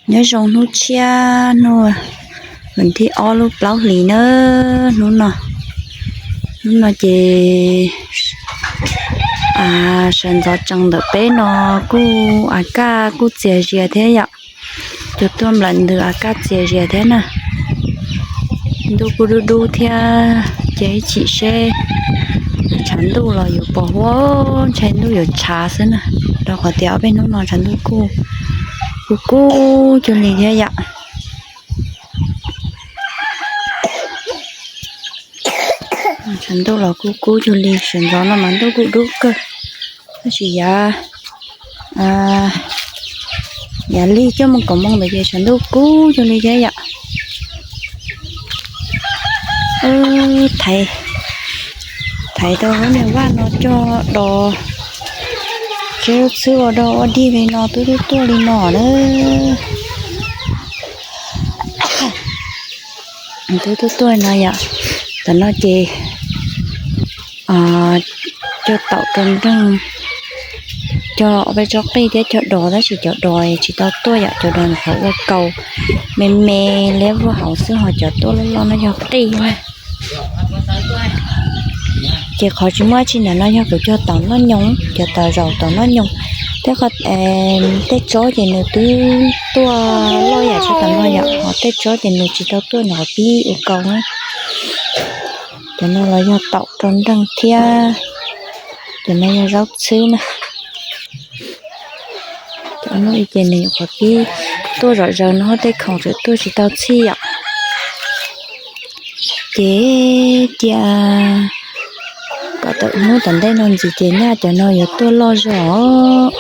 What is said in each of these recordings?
Nyob zoo hnub tshiab, hnub vas thib ob lub plaub hlis na, hnub no, hnub no ces sawv ntxov tsees ntawm peb no kuj a kaj kuj txias zias thiab yom. Cov tuaj nplawm ntws a kaj txias zias thiab na. Ntuj kuj dub dub thiab, ces ib chim seb tshav ntuj los yuav pos huab, ntshai ntuj yuav tshav xwb na. Rau qhov tias ob peb hnub no tshav ntuj kuj, kuj kub cuag li thiab yom. Tshav ntuj los kuj kub cuag li, sawv ntxov no mas ntuj kuj dub kawg. Tab sis yav, yav lig coj mus kaum moo ntawd ces tshav ntuj kub cuag li thiab yom. Thaiv, thaiv tau lub niag vaj no coj dos, tsev lub txhwb ua dog ua dig li no twb tuaj tuaj li no na. Twb tuaj tuaj li no yom. Tam no ces coj taum rau nreej, coj ob peb tsob qij thiab cov dos, tab sis cov dos tsis tau tuaj yom, cov dos nyuam qhuav ua kaus me me liab vuag hauv xwb, ho cov tuaj loj loj no yog qij na. Ces qhov tsis muaj dab tsi ntawm no yog kuv cog taum noj nyoos, cov taum zaum taum noj nyoos. Tej qho, tej tsob ces nws twb tuaj loj yam tsob taum no yom, ho tej tsob ces nws tsis tau tuaj, nws qhov pib ua kaus na. Cov no los yog taum rau nreej thiab, cov no yog zaub txhwb na. Cov no ces nws nyuam qhuav pib tuaj zom zaws no, tej khoom tseem tuaj tsis tau txhij yom. Ces cia kom tawm hnub tom ntej no ntxiv ces nyaj cov no yuav tuaj loj zog.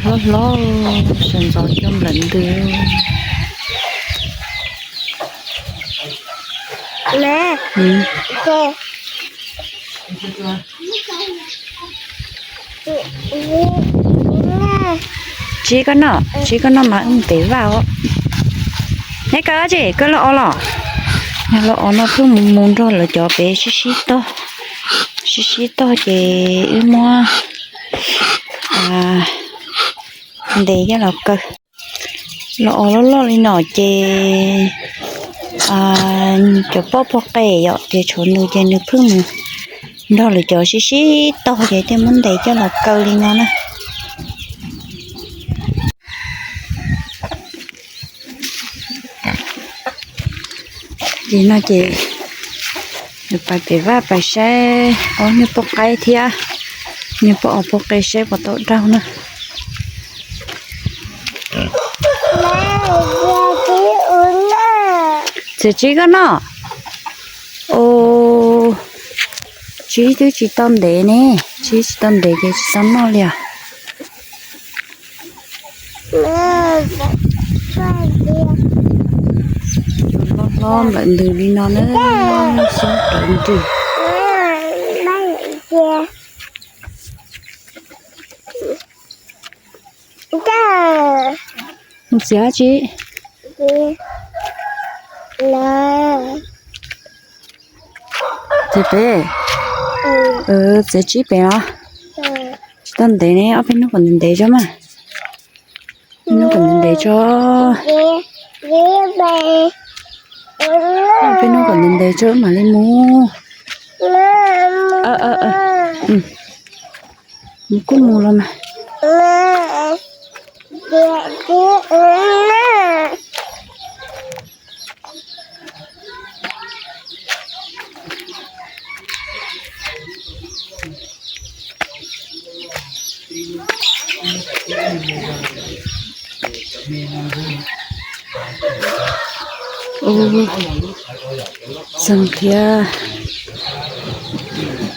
Cua hlob hlob, sawv ntxov cua nplawm ntws. Tsib koj noj, tsib koj noj mas wb mus pem vaj os. Neb koj tsis, koj lub os los? Yog lub os no pheej mus mus nrog lawv cov pem sib sib tog, sib sib tog ces wb muab ntes coj los kaw. Los os loj loj li no ces cov poj pog qe yom, ces tshuav nws ces nws pheej mus nrog lawv cov sib sib tog ces thiaj muab ntes coj los kaw li no na. Ces no ces nws pais pem vaj pais saib ob niag poj qaib thiab niag poj os poj qe saib puas tau daug na. Txiav tsib koj noj. Os, tsib twb tsis tau ntev ne, tsib tsis tau ntev ces tsis tau noj li os. Cua hlob hlob nplawm ntws li no na, xyoob rawv nrws. Mus txiav dab tsi? Txiav pem? Txiav tsib pem los? Tsis tau ntev ne, ob peb hnub kom ntev ntev tso mas. Hnub kom ntev ntev tso. Ob peb hnub kom ntev ntev tso mam li mus. Mus kuj mus los mas. Txeeg thiab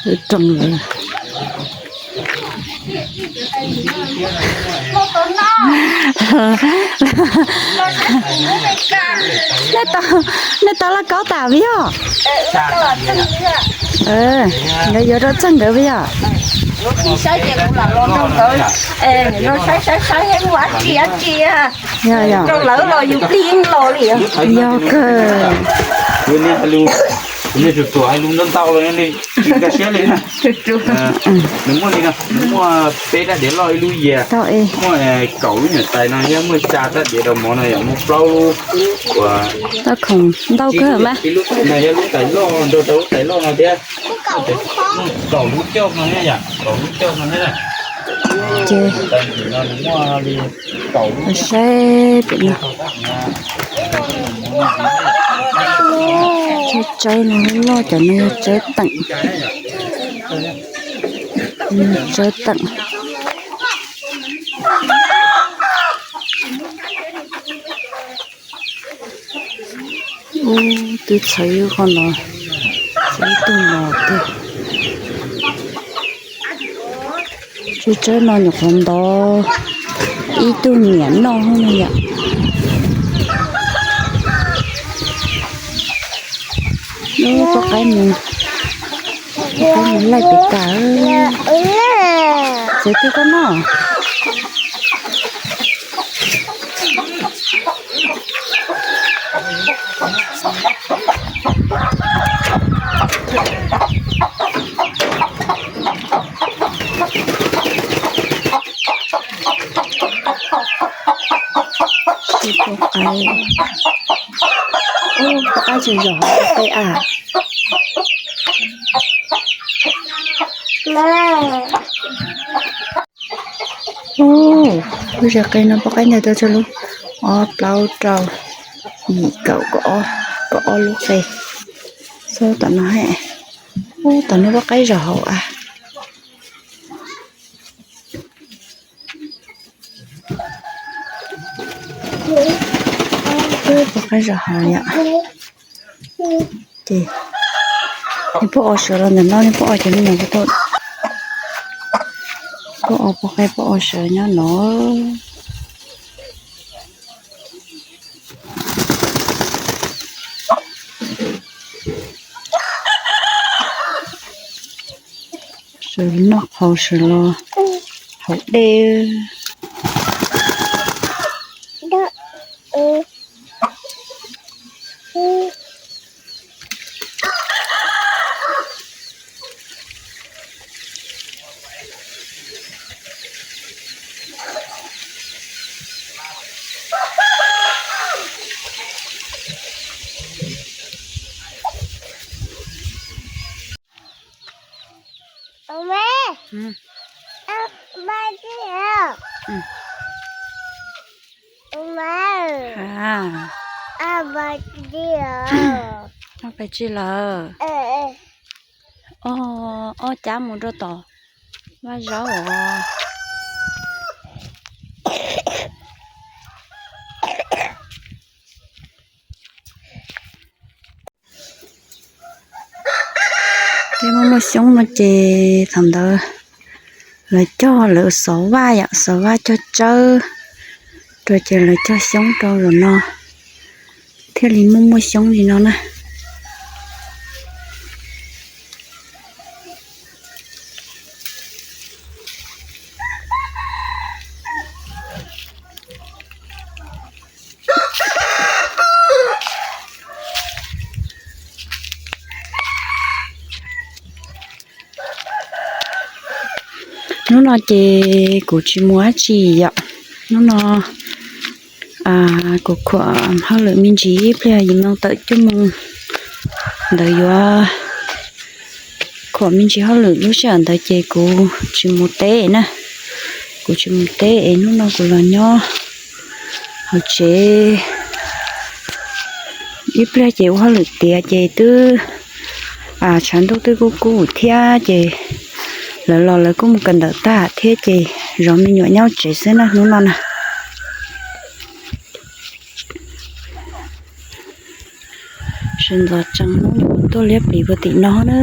roos lawm. Nej tau lauj kaub tas puas yog? Nkawd yuav rau txeeg nkawd puas yog? Yog, yog. Yog kawg. Kuv niag tsuas tsuas hais lus ntau ntau los li, tsis nkag siab li na. Nws muaj li no, nws muaj peb rab diav loj ib lub yias, muaj kaum lub nyuam tais no thiab muaj xya rab diav rau mov no yom, muaj plaub lub uas tau khoom ntau kawg mas. Ib lub no yog lub tais loj nrog rau lub tais loj no thiab. Kaum lub coj no thiab yom, kaum lub coj no thiab. Ces saib pem no, tsawb tsawb no loj, cov no yog tsawb teem, tsawb teem. Ub, twb txhawv ib qho no, txhawv ib tug no twg. Tsawb tsawb no nyuam qhuav ntov ib tug niam noj no yom. Ub, poj qaib mus, poj qaib mus laij pem tas. Txiav twg koj noj? Poj qaib, poj qaib tseem zom hauv qe a. Lub zes qe no poj qaib ntag, tau tsawg lub? Ob, plaub, rau, yim, kaum, kaum ob, kaum ob lub qe. Xauj tom no, tom no poj qaib zom hauv a. Poj qaib zom hauv yom. Ces nws pheej o sawv los ntawm no, nws pheej o cov me nyuam, pheej o poj qaib, pheej o sawv nyob no. Sawv noj qhauv sawv los haus dej. Pais tsi lawm? Ob, ob cab mus rau tom vaj zaub os. Ces muaj muaj xyoob no ces thaum ntawd lawv cog, lawv xov vaj yom, xov vaj cog tsawb rau ces lawv cog xyoob rau zaum no thiaj li muaj muaj xyoob li no na. Hnub no ces kuv tsis mus dab tsi yom. Hnub no kuv khuam hauj lwm me ntsis, ib pliag yim moo tawm cuaj moo ntawd yuav khuam me ntsis hauj lwm, lub sij hawm ntawd ces kuv tsis mus teb na. Kuv tsis mus teb es hnub no kuv los nyob hauv tsev. Ib pliag ces ua hauj lwm tiav ces twb tshav ntuj twb kub kub thiab ces lawv los lawv kuj mus kawm ntawv tag thiab ces zov me nyuam nyob tsev xwb na hnub no na. Sawv ntxov tsees hnub nyuam tuaj liab pliv puag tim no na.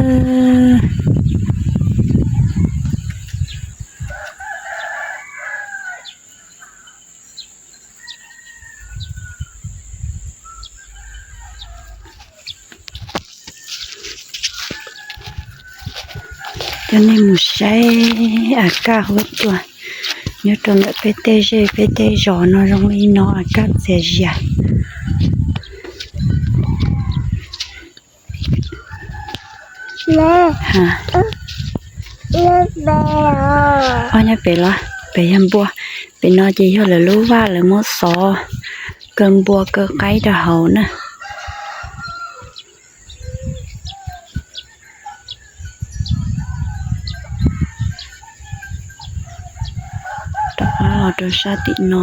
Coj nej mus saib a kaj huab cua nyob rau ntawm peb tej zej peb tej zos no zoo li no a kaj txias zias. Ob nyob pem los, pem yog npua. Pem no ces yog lawv lub vaj lawv muab xov kaw npua kaw qaib rau hauv na. Rov qab los rau sab tim no,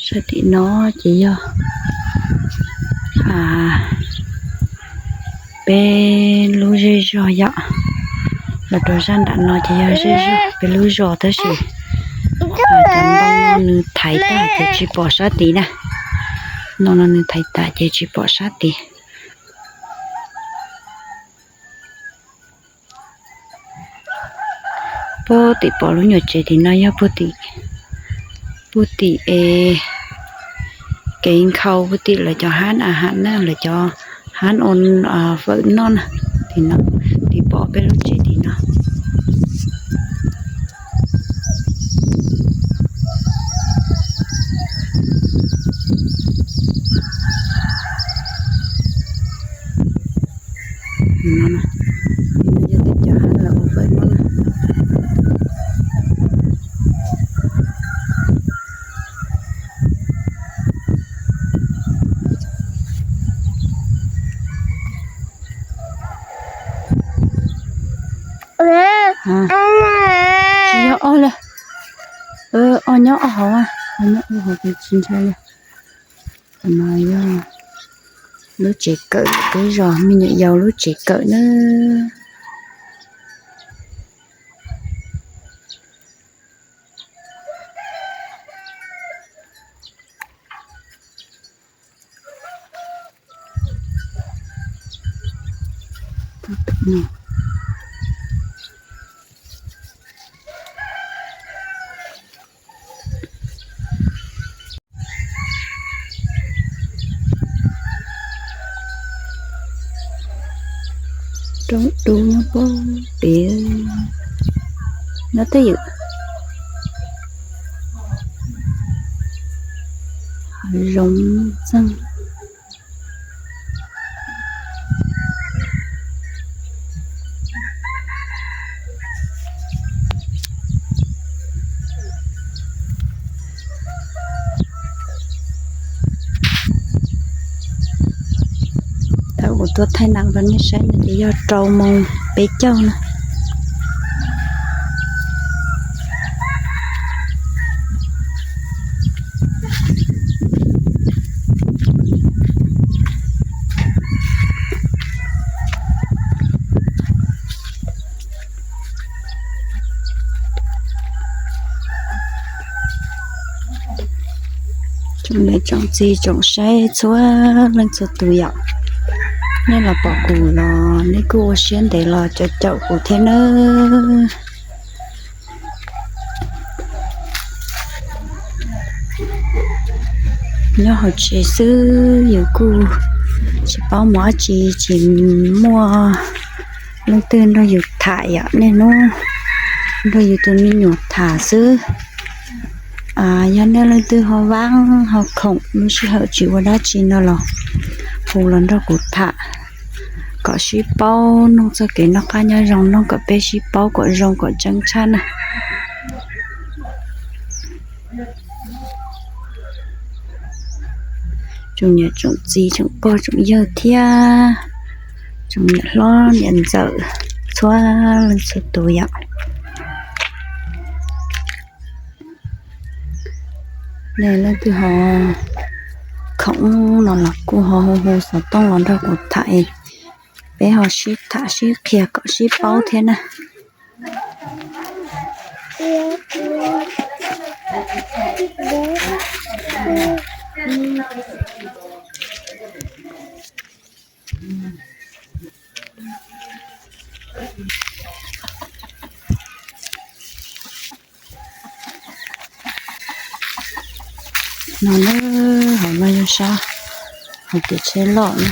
sab tim no ces yog peb lub zej zog yom. Los rau sab nram no ces yog zej zog peb lub zos tab sis cov ntoo no nws thaiv tag ces tsis pom sab tid na. Ntoo no nws thaiv tas ces tsis pom sab tid. Puag tim pom lub nyuam tsev tim no yog puag tim, puag tim es kev nkhaus puag tim lawv cov hab a has na, lawv cov hab ua fawm noj na. Tim no, tim pom peb lub tsev tim no. Yog tej cov hab lawv ua fawm noj na. Tsis yog ob lawm. Ob nyob ob hauv, ob nyob ob hauv ces tsis ntshai li. Qhov no yog lub tsev kawm peb zos, me nyuam yaus lub tsev kawm na. Roob dub nyob puag pem, nyob twj ywm, zoo txeeg. Thaum kuv tuaj thaij nam rau nej saib no ces yog rau moos peb caug na. Tsoom niam tsoom txiv tsoom saib txhua leej txhua tus yom, nej los pom kuv los nej kuj ua siab ntev los caum caum kuv thiab nawb. Nyob hauv tsev xwb yus kuj tsis paub mus dab tsi, tsis muaj leej twg nrog yus tham yom, niaj hnub nrog yus tus me nyuam tham xwb. Yog nej leej twg ho vaab ho khoom lub sij hawm tsis ua dab tsi no los hu los nrog kuv tham kom sib paub, noog txoj kev noj qab nyob zoo, noog kom peb sib paub kom zoo kom tseeb tshaj na. Tsoom niam tsoom txiv tsoom pog tsoom yawg thiab tsoom niam hlob niam ntxawm txhua leej txhua tus yom. Nej leej twg ho khoom no los kuj ho hu hu xov tooj los nrog kuv tham, peb ho sib tham sib qhia kom sib paub thiab na. No na, hauv no yog sab hauv kev tsheb loj na.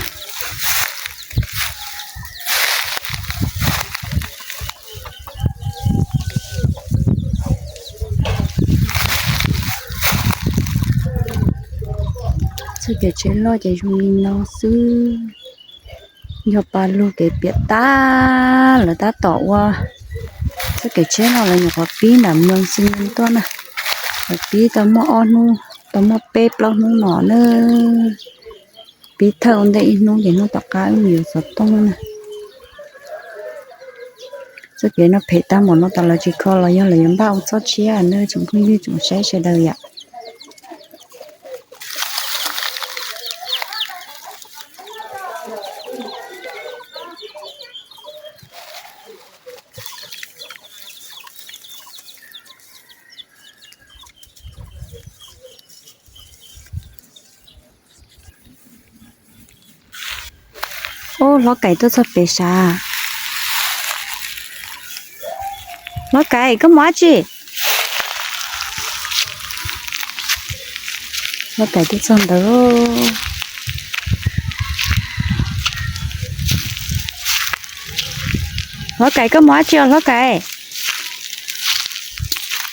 Txoj kev tsheb loj ces zoo li no xwb. Yog pas lug kev piam tag, lawv tab tom ua txoj kev tsheb no lawv nyuam qhuav pib nram Moos Xi Nyas tuaj na. Lawv pib tau muaj ob hnub, tau muaj peb plaub hnub no na. Pib thawj ua ntej ib hnub ces hnub tom qab wb mus yuav xov tooj na. Txoj kev no phem tag npaum no tas lawv tsis kho los yog lawv yuav npaj ua txoj tshiab na tsoom phooj ywg tsoom saib sawv daws yom. Ub, Hlob Kais tuaj txog pem sav. Hlob Kais, koj mus dab tsi? Hlob Kais tuaj txog ntawd. Hlob Kais, koj mus dab tsi os Hlob Kais?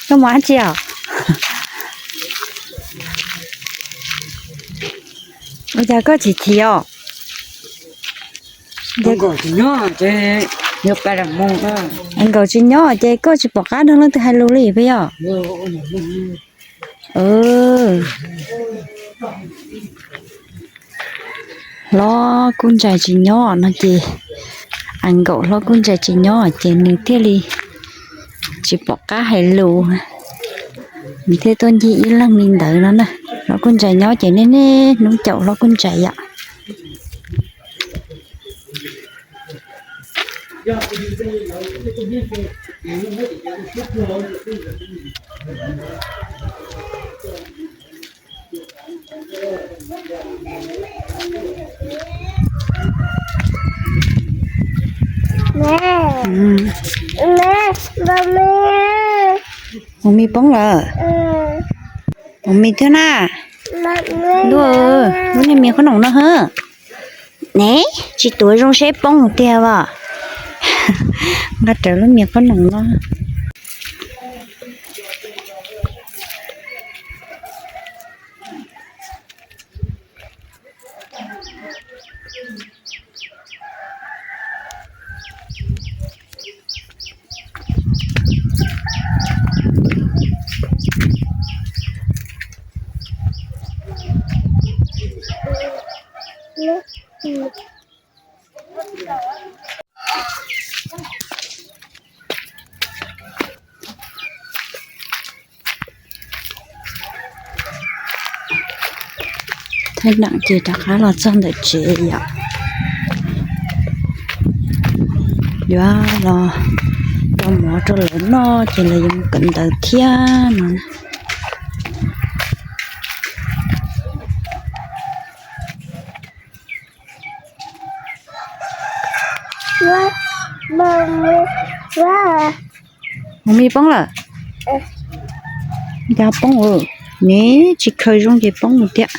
Koj mus dab tsi os? Ua cas koj chim chim os? Nkaus tsis nyob ces koj tsis pom qab nrog leej twg hais lus li puas yog? Hlob Kub Ntsais tsis nyob no ces, a nkaum Hlob Kub Ntsais tsis nyob ces nws thiaj li tsis pom qab hais lus, nws thiaj tuaj ncig ib leeg li ntawd no na. Hlob Kub Ntsais nyob ces niaj niaj hnub caum Hlob Kub Ntsais yom. Mus mis poob lawm. Mus mis thiab na. Lub, lub niag mis qhob noom no hab. Ne, tsis tuav zoo seb poob tiag as. Nqa rawv lub mis qhob noom no. Thaij dheev ces rov qab los txog ntawm tsev yom. Yuav los ua mov rau lawv noj ces lawv yuav mus kawm ntawv thiab no. Mus mis poob lawm. Cas poob, ne tsis khaws zoo ces poob tiag.